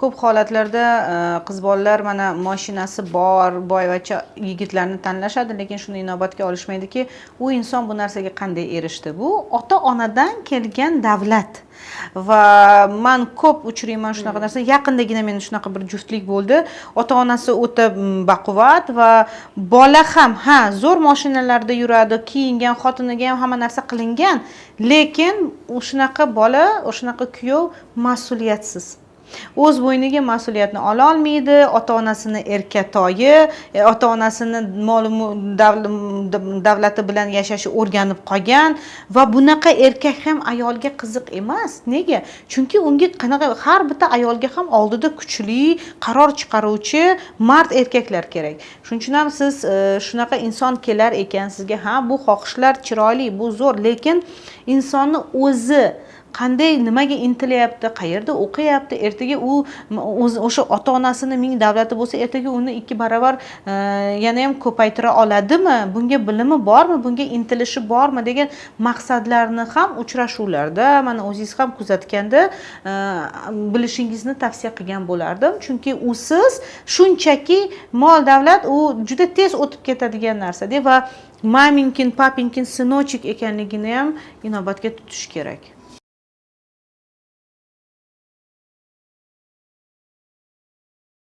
Ko'p holatlarda qiz bolalar mana moshinasi bor boyvachcha yigitlarni tanlashadi, lekin shuni inobatga olishmaydiki, u inson bu narsaga qanday erishdi. Bu ota onadan kelgan davlat. Va man ko'p uchrayman shunaqa narsa. Yaqindagina meni shunaqa bir juftlik bo'ldi, ota onasi o'ta baquvvat va bola ham, ha, zo'r moshinalarda yuradi, kiyingan, xotiniga ham hamma narsa qilingan, lekin shunaqa bola, shunaqa kuyov mas'uliyatsiz, o'z bo'yniga mas'uliyatni ola olmaydi, ota onasini erkatoyi, ota onasini mol davlati bilan yashashi o'rganib qolgan. Va bunaqa erkak ham ayolga qiziq emas. Nega? Chunki unga qanaqa, har bitta ayolga ham oldida kuchli qaror chiqaruvchi mard erkaklar kerak. Shuning uchun ham siz shunaqa inson kelar ekan sizga, ha, bu xohishlar chiroyli, bu zo'r, lekin insonni o'zi qanday, nimaga intilyapti, qayerda o'qiyapti, ertaga u o'zi o'sha ota onasini ming davlati bo'lsa, ertaga uni 2 barobar yana ham ko'paytira oladimi, bunga bilimi bormi, bunga intilishi bormi degan maqsadlarni ham uchrashuvlarda, mana o'zingiz ham kuzatganda bilishingizni tavsiya qilgan bo'lardim. Chunki usiz shunchaki mol davlat u juda tez o'tib ketadigan narsada va маменькин папенькин сыночек ekanligini ham inobatga tutish kerak.